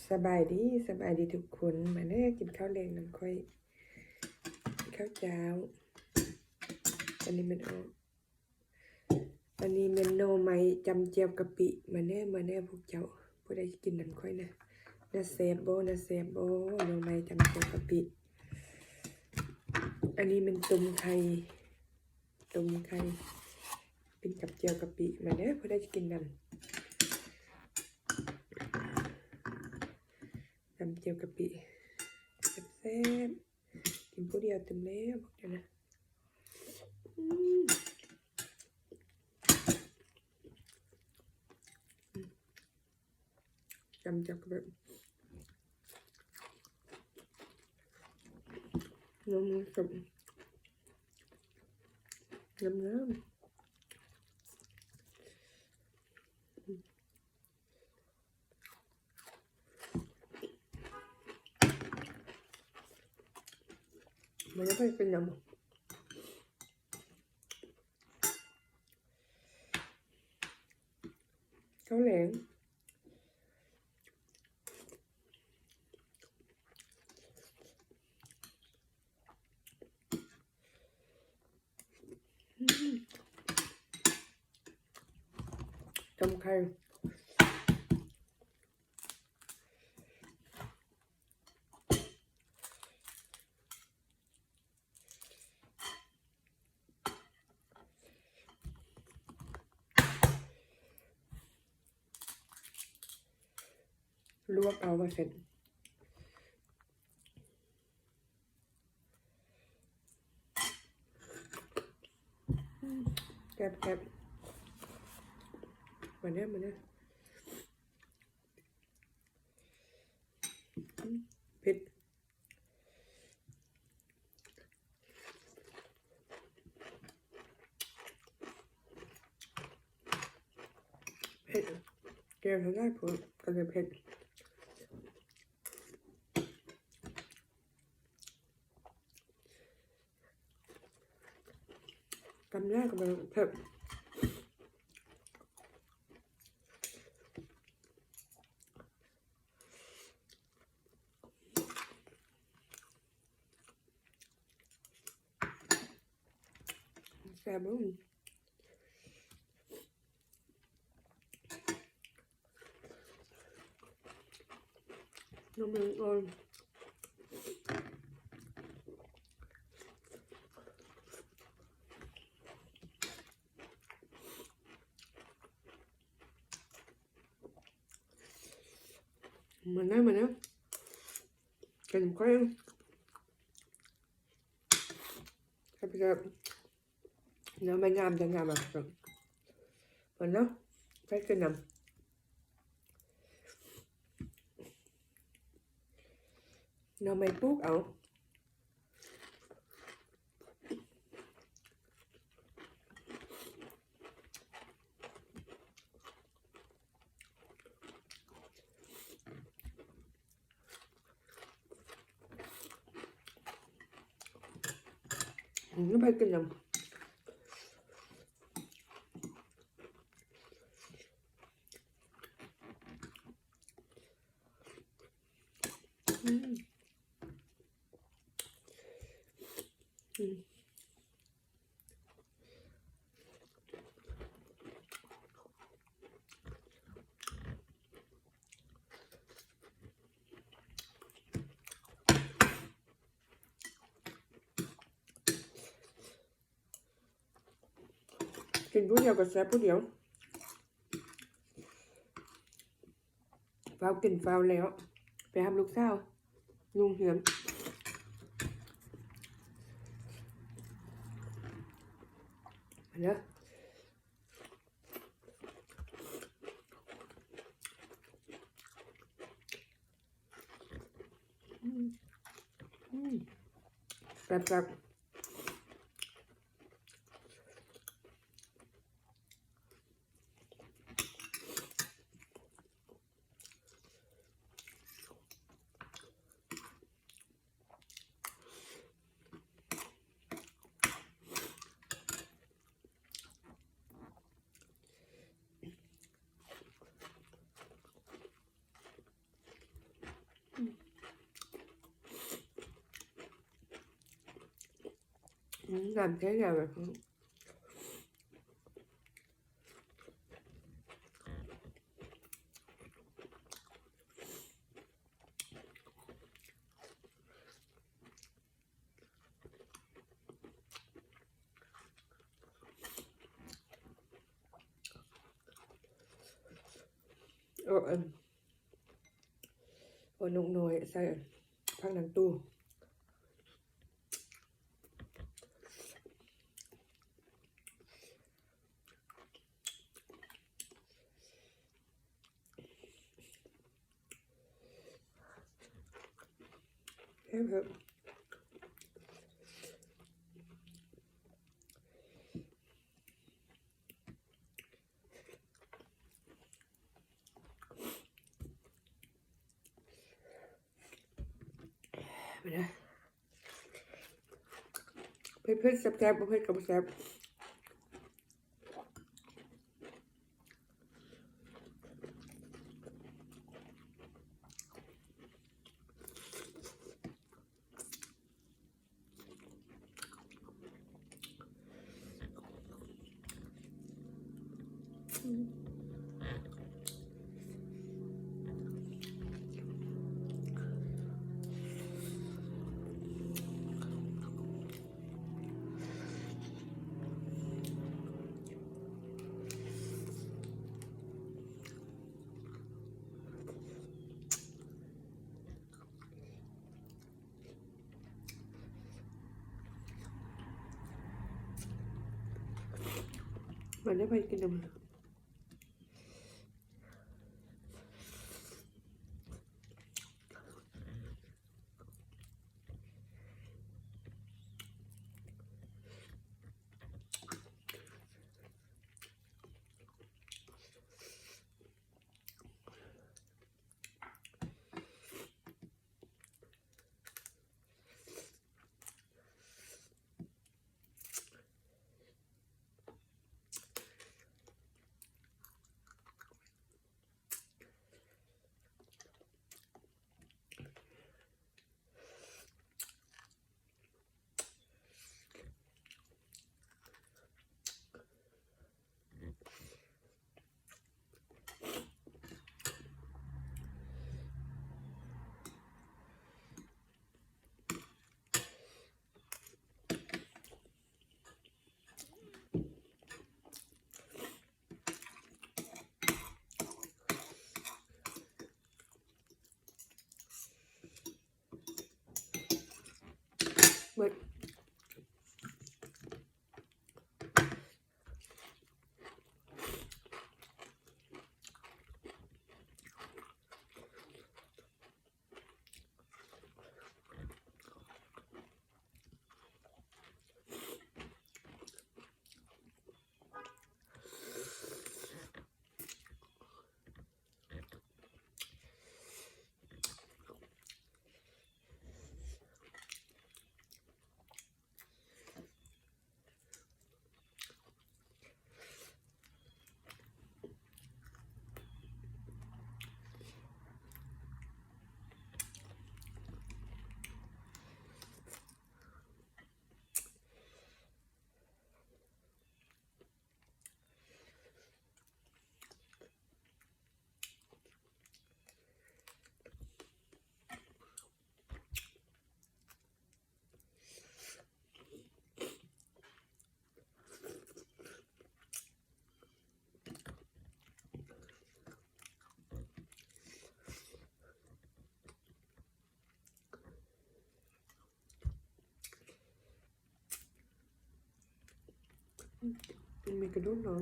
ສະບາຍດີ, ສະບາຍດີທຸກຄົນ. ມາເດີ ກິນເຂົ້າແລງນຳຂ້ອຍ. ເຂົ້າເຈົ້າ. ອັນນີ້ແມ່ນ ອັນນີ້ແມ່ນໜໍ່ໄມ້ຈ້ຳແຈ່ວກະປິ. ມາເດີ ມາເດີພວກເຈົ້າ. ຜູ້ໃດກິນນຳຂ້ອຍນະ? ນາແຊບບໍ່? ນາແຊບບໍ່? ໜໍ່ໄມ້ຈ້ຳແຈ່ວກະປິ. ອັນນີ້ແມ່ນຕົ້ມໄຂ່. ຕົ້ມໄຂ່ກິນກັບແຈ່ວກະປິ. ມາເດີ ຜູ້ໃດຈະກິນນຳ. ຕຳແຈ່ວກະປິແຊບໆ. ກິນຜູ້ດຽວຕື່ມແລ້ວ ບອກເຈົ້ານະ. ອືມ ອືມ ຕຳແຈ່ວກະປິ ນ້ຳມັນສົມ ງາມໆ. ມັນຈະໄປເປັນຫຍັງ ເຂົ້າແລງ. ອືມ ຕົ້ມໄຂ່. ລວກເອົາວ່າຊັ້ນ. ແຊບໆ. ມາເດີ ມາເດີ. ເຜັດ ເຜັດ ແກງໃຫ້ໄດ້ເພິ່ນກໍເລີຍເຜັດ. ກຳແລກກໍເລີຍເຜັດ. ແຊບເບິ່ງ ນ້ຳມັນອ່ອນ. ມາເດີ ມາເດີ ກິນນຳຂ້ອຍ. ແຊບໆ. ເນື້ອມັນງາມ ແຕ່ງາມແບບ ເບິ່ງເນາະ ໃສ່ຄືນນຳ ໜໍ່ໄມ້ປູກເອົາ. ອືມ ໄປກິນນຳ. ອືມ ອືມ. ກິນຜູ້ດຽວກໍແຊບຜູ້ດຽວ. ຟ້າວກິນຟ້າວແລ້ວ ໄປຮັບລູກສາວໂຮງຮຽນເດີ. ອືມ ແຊບໆ. ອືມ ອືມ ແຊບໆ. ອືມ ນ້ຳແທ້ໆ ແບບ ເອົາອັນ ເອົານົກນ້ອຍໃສ່ຜັກໜັງຕູ້. ແຊບ ແຊບ. ເຜັດໆ ແຊບໆ ບໍ່ເຜັດກໍບໍ່ແຊບ. ມາເດີ ໃຜກິນນຳ. ເບິດ. ມີກະດູກເນາະ.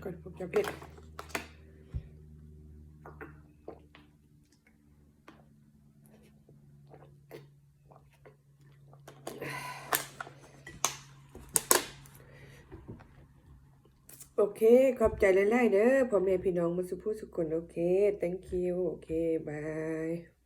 ກ່ອນ ພວກເຈົ້າເຜັດ. ໂອເຄ ຂອບໃຈຫຼາຍໆເດີ ພໍ່ແມ່ພີ່ນ້ອງໝົດສູ່ຜູ້ສູ່ຄົນ. ໂອເຄ thank you. ໂອເຄ ບາຍ.